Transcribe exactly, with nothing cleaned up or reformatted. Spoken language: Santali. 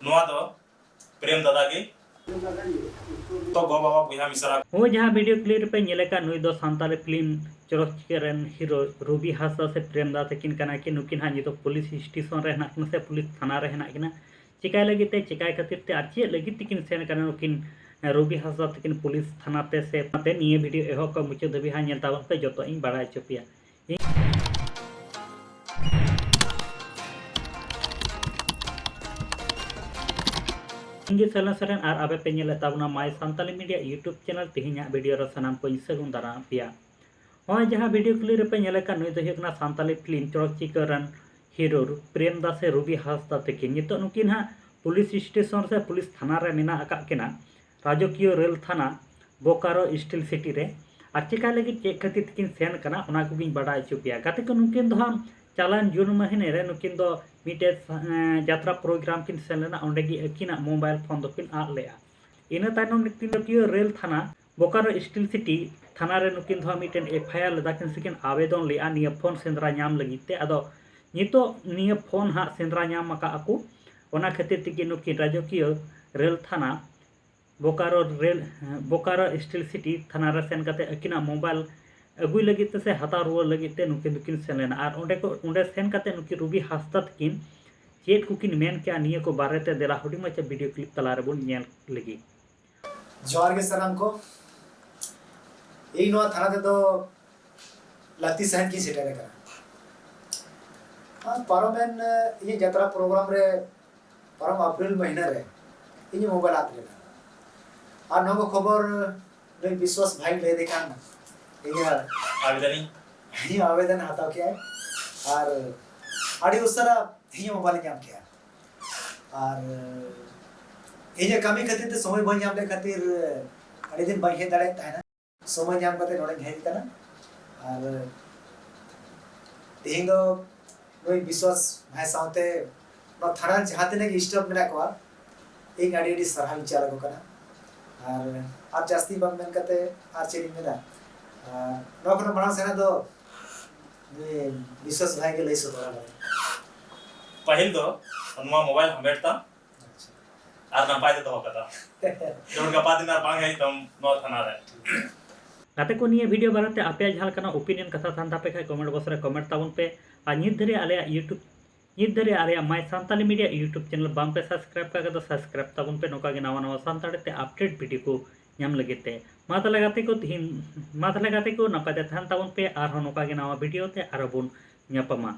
ᱱᱚᱣᱟ ᱫᱚ ᱯᱨᱮᱢ ᱫᱟᱫᱟ ᱜᱮ᱾ ᱛᱚ ᱜᱚ ᱵᱟᱵᱟ ᱵᱚᱭᱦᱟ ᱢᱤᱥᱨᱟ᱾ ᱦᱳᱭ, ᱡᱟᱦᱟᱸ ᱵᱷᱤᱰᱤᱭᱳ ᱠᱞᱤᱯ ᱨᱮᱯᱮ ᱧᱮᱞ ᱟᱠᱟᱫ, ᱱᱩᱭ ᱫᱚ ᱥᱟᱱᱛᱟᱲᱤ ᱯᱷᱤᱞᱢ ᱪᱚᱞᱚᱛ ᱪᱤᱛᱟᱹᱨ ᱨᱮᱱ ᱦᱤᱨᱳ ᱨᱚᱵᱤ ᱦᱟᱸᱥᱫᱟ ᱥᱮ ᱯᱨᱮᱢ ᱫᱟ ᱛᱟᱹᱠᱤᱱ ᱠᱟᱱᱟ ᱠᱤᱱ᱾ ᱱᱩᱠᱤᱱ ᱦᱟᱸᱜ ᱱᱤᱛᱚᱜ ᱯᱩᱞᱤᱥ ᱥᱴᱮᱥᱚᱱ ᱨᱮ ᱦᱮᱱᱟᱜ ᱠᱤᱱᱟ ᱥᱮ ᱯᱩᱞᱤᱥ ᱛᱷᱟᱱᱟ ᱨᱮ ᱦᱮᱱᱟᱜ ᱠᱤᱱᱟ᱾ ᱪᱮᱠᱟᱭ ᱞᱟᱹᱜᱤᱫ ᱛᱮ, ᱪᱮᱠᱟᱭ ᱠᱷᱟᱹᱛᱤᱨ ᱛᱮ ᱟᱨ ᱪᱮᱫ ᱞᱟᱹᱜᱤᱫ ᱛᱮᱠᱤᱱ ᱥᱮᱱ ᱠᱟᱱᱟ ᱱᱩᱠᱤᱱ ᱨᱚᱵᱤ ᱦᱟᱸᱥᱫᱟ ᱛᱟᱹᱠᱤᱱ ᱯᱩᱞᱤᱥ ᱛᱷᱟᱱᱟ ᱛᱮ ᱥᱮ ᱚᱱᱟᱛᱮ ᱱᱤᱭᱟᱹ ᱵᱷᱤᱰᱤᱭᱳ ᱮᱦᱚᱵ ᱠᱷᱚᱱ ᱢᱩᱪᱟᱹᱫ ᱫᱷᱟᱹᱵᱤᱡ ᱦᱟᱸᱜ ᱧᱮᱞ ᱛᱟᱵᱚᱱ ᱯᱮ, ᱡᱚᱛᱚ ᱤᱧ ᱵᱟᱲᱟᱭ ᱦᱚᱪᱚ ᱯᱮᱭᱟ᱾ ᱤᱧ ᱜᱮ ᱥᱮᱞᱮᱱ ᱥᱚᱨᱮᱱ ᱟᱨ ᱟᱯᱮ ᱯᱮ ᱧᱮᱞᱮᱫ ᱛᱟᱵᱚᱱᱟ My Santhali Media YouTube channel᱾ ᱛᱮᱦᱮᱧᱟᱜ ᱵᱷᱤᱰᱤᱭᱳ ᱨᱮ ᱥᱟᱱᱟᱢ ᱠᱚᱧ ᱥᱟᱹᱜᱩᱱ ᱫᱟᱨᱟᱢ ᱯᱮᱭᱟ᱾ ᱱᱚᱜᱼᱚᱭ ᱡᱟᱦᱟᱸ ᱵᱷᱤᱰᱤᱭᱳ ᱠᱞᱤᱯ ᱨᱮᱯᱮ ᱧᱮᱞᱮᱫ ᱠᱟᱱ, ᱱᱩᱭ ᱫᱚ ᱦᱩᱭᱩᱜ ᱠᱟᱱᱟ ᱥᱟᱱᱛᱟᱞᱤ ᱯᱷᱤᱞᱢ ᱪᱚᱞᱚᱛ ᱪᱤᱛᱟᱹᱨ ᱨᱮᱱ ᱦᱤᱨᱳ ᱯᱨᱮᱢ ᱫᱟᱥ ᱥᱮ ᱨᱚᱵᱤ ᱦᱟᱸᱥᱫᱟ ᱛᱟᱹᱠᱤᱱ᱾ ᱱᱤᱛᱚᱜ ᱱᱩᱠᱤᱱ ᱦᱟᱸᱜ ᱯᱩᱞᱤᱥ ᱥᱴᱮᱥᱚᱱ ᱥᱮ ᱯᱩᱞᱤᱥ ᱛᱷᱟᱱᱟ ᱨᱮ ᱢᱮᱱᱟᱜ ᱟᱠᱟᱫ ᱠᱤᱱᱟ, ᱨᱟᱡᱚᱠᱤᱭᱟᱹ ᱨᱮᱞ ᱛᱷᱟᱱᱟ, ᱵᱳᱠᱟᱨᱳ ᱥᱴᱤᱞ ᱥᱤᱴᱤ ᱨᱮ᱾ ᱟᱨ ᱪᱮᱠᱟ ᱞᱟᱹᱜᱤᱫ, ᱪᱮᱫ ᱠᱷᱟᱹᱛᱤᱨ ᱛᱮᱠᱤᱱ ᱥᱮᱱ ᱠᱟᱱᱟ, ᱚᱱᱟ ᱠᱚᱜᱮᱧ ᱵᱟᱰᱟᱭ ᱦᱚᱪᱚ ᱯᱮᱭᱟ᱾ ᱜᱟᱛᱮ ᱠᱚ, ᱱᱩᱠᱤᱱ ᱫᱚ ᱦᱟᱸᱜ ᱪᱟᱞᱟᱣᱮᱱ ᱡᱩᱱ ᱢᱟᱹᱦᱱᱟᱹ ᱨᱮ ᱱᱩᱠᱤᱱ ᱫᱚ ᱢᱤᱫᱴᱮᱡ, ᱮᱸ, ᱡᱟᱛᱨᱟ ᱯᱨᱳᱜᱨᱟᱢ ᱠᱤᱱ ᱥᱮᱱ ᱞᱮᱱᱟ, ᱚᱸᱰᱮ ᱜᱮ ᱟᱹᱠᱤᱱᱟᱜ ᱢᱳᱵᱟᱭᱤᱞ ᱯᱷᱳᱱ ᱫᱚᱠᱤᱱ ᱟᱫ ᱞᱮᱜᱼᱟ᱾ ᱤᱱᱟᱹ ᱛᱟᱭᱱᱚᱢ ᱱᱩᱠᱤᱱ ᱫᱚ ᱨᱮᱞ ᱛᱷᱟᱱᱟ, ᱵᱳᱠᱟᱨᱳ ᱥᱴᱤᱞ ᱥᱤᱴᱤ ᱛᱷᱟᱱᱟ ᱨᱮ ᱱᱩᱠᱤᱱ ᱫᱚ ᱦᱟᱸᱜ ᱢᱤᱫᱴᱮᱱ ᱮᱯᱷ ᱟᱭ ᱟᱨ ᱞᱮᱫᱟ ᱠᱤᱱ ᱥᱮ ᱠᱤᱱ ᱟᱵᱮᱫᱚᱱ ᱞᱮᱜᱼᱟ ᱱᱤᱭᱟᱹ ᱯᱷᱳᱱ ᱥᱮᱸᱫᱽᱨᱟ ᱧᱟᱢ ᱞᱟᱹᱜᱤᱫ ᱛᱮ᱾ ᱟᱫᱚ ᱱᱤᱛᱚᱜ ᱱᱤᱭᱟᱹ ᱯᱷᱳᱱ ᱦᱟᱸᱜ ᱥᱮᱸᱫᱽᱨᱟ ᱧᱟᱢ ᱟᱠᱟᱫ ᱟᱠᱚ, ᱚᱱᱟ ᱠᱷᱟᱹᱛᱤᱨ ᱛᱮᱜᱮ ᱱᱩᱠᱤᱱ ᱨᱟᱡᱚᱠᱤᱭᱟᱹ ᱨᱮᱞ ᱛᱷᱟᱱᱟ Bokaro rail, Bokaro steel city ᱛᱷᱟᱱᱟ ᱨᱮ ᱥᱮᱱ ᱠᱟᱛᱮ ᱟᱹᱠᱤᱱᱟᱜ ᱢᱳᱵᱟᱭᱤᱞ ᱟᱹᱜᱩᱭ ᱞᱟᱹᱜᱤᱫ ᱛᱮ ᱥᱮ ᱦᱟᱛᱟᱣ ᱨᱩᱣᱟᱹᱲ ᱞᱟᱹᱜᱤᱫ ᱛᱮ ᱱᱩᱠᱤᱱ ᱫᱚᱠᱤᱱ ᱥᱮᱱ ᱞᱮᱱᱟ᱾ ᱟᱨ ᱚᱸᱰᱮ ᱠᱚ, ᱚᱸᱰᱮ ᱥᱮᱱ ᱠᱟᱛᱮ ᱱᱩᱠᱤᱱ ᱨᱚᱵᱤ ᱦᱟᱸᱥᱫᱟ ᱛᱟᱹᱠᱤᱱ ᱪᱮᱫ ᱠᱚᱠᱤᱱ ᱢᱮᱱ ᱠᱮᱜᱼᱟ, ᱱᱤᱭᱟᱹ ᱠᱚ ᱵᱟᱨᱮᱛᱮ ᱫᱮᱞᱟ ᱦᱩᱰᱤᱧ ᱢᱟᱪᱷᱟ ᱵᱷᱤᱰᱤᱭᱳ ᱠᱞᱤᱯ ᱛᱟᱞᱟ ᱨᱮᱵᱚᱱ ᱧᱮᱞ ᱞᱮᱜᱮ᱾ ᱡᱚᱦᱟᱨ ᱜᱮ ᱥᱟᱱᱟᱢ ᱠᱚ᱾ ᱤᱧ ᱱᱚᱣᱟ ᱛᱷᱟᱱᱟ ᱛᱮᱫᱚ ᱞᱟᱹᱠᱛᱤ ᱥᱟᱹᱦᱤᱡ ᱜᱤᱧ ᱥᱮᱴᱮᱨ ᱟᱠᱟᱱᱟ᱾ ᱟᱨ ᱯᱟᱨᱚᱢᱮᱱ, ᱮ, ᱤᱧᱟᱹᱜ ᱡᱟᱛᱨᱟ ᱯᱨᱳᱜᱨᱟᱢ ᱨᱮ ᱯᱟᱨᱚᱢ ᱮᱯᱨᱤᱞ ᱢᱟᱹᱦᱱᱟᱹ ᱨᱮ ᱤᱧᱟᱹᱜ ᱢᱳᱵᱟᱭᱤᱞ ᱟᱫ ᱞᱮᱱᱟ᱾ ᱟᱨ ᱱᱚᱣᱟ ᱠᱚ ᱠᱷᱚᱵᱚᱨ ᱱᱩᱭ ᱵᱤᱥᱣᱟᱥ ᱵᱷᱟᱭ ᱞᱟᱹᱭ ᱞᱮᱠᱷᱟᱱ ᱤᱧᱟᱹᱜ ᱟᱵᱮᱫᱚᱱᱤᱧ ᱤᱧᱟᱹᱜ ᱟᱵᱮᱫᱚᱱ ᱦᱟᱛᱟᱣ ᱠᱮᱜᱼᱟᱭ᱾ ᱟᱨ ᱟᱹᱰᱤ ᱩᱥᱟᱹᱨᱟ ᱤᱧᱟᱹᱜ ᱢᱳᱵᱟᱭᱤᱞ ᱤᱧ ᱧᱟᱢ ᱠᱮᱜᱼᱟ᱾ ᱟᱨ ᱤᱧᱟᱹᱜ ᱠᱟᱹᱢᱤ ᱠᱷᱟᱹᱛᱤᱨ ᱛᱮ ᱥᱚᱢᱚᱭ ᱵᱟᱹᱧ ᱧᱟᱢ ᱞᱮᱫ ᱠᱷᱟᱹᱛᱤᱨ ᱟᱹᱰᱤ ᱫᱤᱱ ᱵᱟᱹᱧ ᱦᱮᱡ ᱫᱟᱲᱮᱭᱟᱜ ᱛᱟᱦᱮᱱᱟ᱾ ᱥᱚᱢᱚᱭ ᱧᱟᱢ ᱠᱟᱛᱮ ᱱᱚᱰᱮᱧ ᱦᱮᱡ ᱟᱠᱟᱱᱟ᱾ ᱟᱨ ᱛᱮᱦᱮᱧ ᱫᱚ ᱱᱩᱭ ᱵᱤᱥᱣᱟᱥ ᱵᱷᱟᱭ ᱥᱟᱶᱛᱮ ᱱᱚᱣᱟ ᱛᱷᱟᱱᱟ ᱨᱮ ᱡᱟᱦᱟᱸ ᱛᱤᱱᱟᱹᱜ ᱜᱮ ᱥᱴᱟᱯ ᱢᱮᱱᱟᱜ ᱠᱚᱣᱟ, ᱤᱧ ᱟᱹᱰᱤ ᱟᱹᱰᱤ ᱥᱟᱨᱦᱟᱣ ᱤᱧ ᱪᱟᱞ ᱟᱠᱚ ᱠᱟᱱᱟ᱾ ᱟᱨ, ᱟᱨ ᱡᱟᱹᱥᱛᱤ ᱵᱟᱝ ᱢᱮᱱ ᱠᱟᱛᱮ ᱟᱨ ᱪᱮᱫ ᱤᱧ ᱢᱮᱱᱟ? ᱟᱨ ᱱᱚᱣᱟ ᱠᱷᱚᱱᱟᱜ ᱢᱟᱲᱟᱝ ᱥᱮᱱᱟᱜ ᱫᱚ ᱱᱩᱭ ᱵᱤᱥᱣᱟᱥ ᱵᱷᱟᱭ ᱜᱮ ᱞᱟᱹᱭ ᱥᱚᱫᱚᱨ ᱟᱞᱮ᱾ ᱯᱟᱹᱦᱤᱞ ᱫᱚ ᱱᱚᱣᱟ ᱢᱳᱵᱟᱭᱤᱞ ᱦᱟᱢᱮᱴ ᱛᱟᱢ, ᱟᱨ ᱱᱟᱯᱟᱭ ᱛᱮ ᱫᱚᱦᱚ ᱠᱟᱛᱟᱢ᱾ ᱡᱮᱢᱚᱱ ᱜᱟᱯᱟ ᱫᱤᱱ ᱟᱨ ᱵᱟᱝ ᱦᱮᱡ ᱛᱟᱢ ᱱᱚᱣᱟ ᱛᱷᱟᱱᱟ ᱨᱮ᱾ ᱜᱟᱛᱮ ᱠᱚ, ᱱᱤᱭᱟᱹ ᱵᱷᱤᱰᱤᱭᱳ ᱵᱟᱨᱮᱛᱮ ᱟᱯᱮᱭᱟᱜ ᱡᱟᱦᱟᱸ ᱞᱮᱠᱟᱱᱟᱜ ᱚᱯᱤᱱᱤᱭᱚᱱ ᱠᱟᱛᱷᱟ ᱛᱟᱦᱮᱱ ᱛᱟᱯᱮ ᱠᱷᱟᱡ ᱠᱚᱢᱮᱱᱴ ᱵᱚᱠᱥ ᱨᱮ ᱠᱚᱢᱮᱱᱴ ᱛᱟᱵᱚᱱ ᱯᱮ᱾ ᱟᱨ ᱱᱤᱛ ᱫᱷᱟᱹᱨᱤᱡ ᱟᱞᱮᱭᱟᱜ YouTube ᱱᱤᱛ ᱫᱷᱟᱹᱨᱤᱡ ᱟᱞᱮᱭᱟᱜ ᱢᱟᱭ ᱥᱟᱱᱛᱟᱞᱤ ᱢᱤᱰᱤᱭᱟ YouTube ᱪᱮᱱᱮᱞ ᱵᱟᱝ ᱯᱮ ᱥᱟᱵᱥᱠᱨᱟᱭᱤᱵ ᱠᱟᱜ ᱠᱷᱟᱡ ᱫᱚ ᱥᱟᱵᱥᱠᱨᱟᱭᱤᱵ ᱛᱟᱵᱚᱱ ᱯᱮ, ᱱᱚᱝᱠᱟ ᱜᱮ ᱱᱟᱣᱟ ᱱᱟᱣᱟ ᱥᱟᱱᱛᱟᱲᱤ ᱛᱮ ᱟᱯᱰᱮᱴ ᱵᱷᱤᱰᱤᱭᱳ ᱠᱚ ᱧᱟᱢ ᱞᱟᱹᱜᱤᱫ ᱛᱮ᱾ ᱢᱟ ᱛᱟᱦᱞᱮ ᱜᱟᱛᱮ ᱠᱚ ᱛᱤᱦᱤᱧ ᱢᱟ ᱛᱟᱦᱞᱮ ᱜᱟᱛᱮ ᱠᱚ ᱱᱟᱯᱟᱭ ᱛᱮ ᱛᱟᱦᱮᱱ ᱛᱟᱵᱚᱱ ᱯᱮ, ᱟᱨᱦᱚᱸ ᱱᱚᱝᱠᱟ ᱜᱮ ᱱᱟᱣᱟ ᱵᱷᱤᱰᱤᱭᱳ ᱛᱮ ᱟᱨᱦᱚᱸ ᱵᱚᱱ ᱧᱟᱯᱟᱢᱟ᱾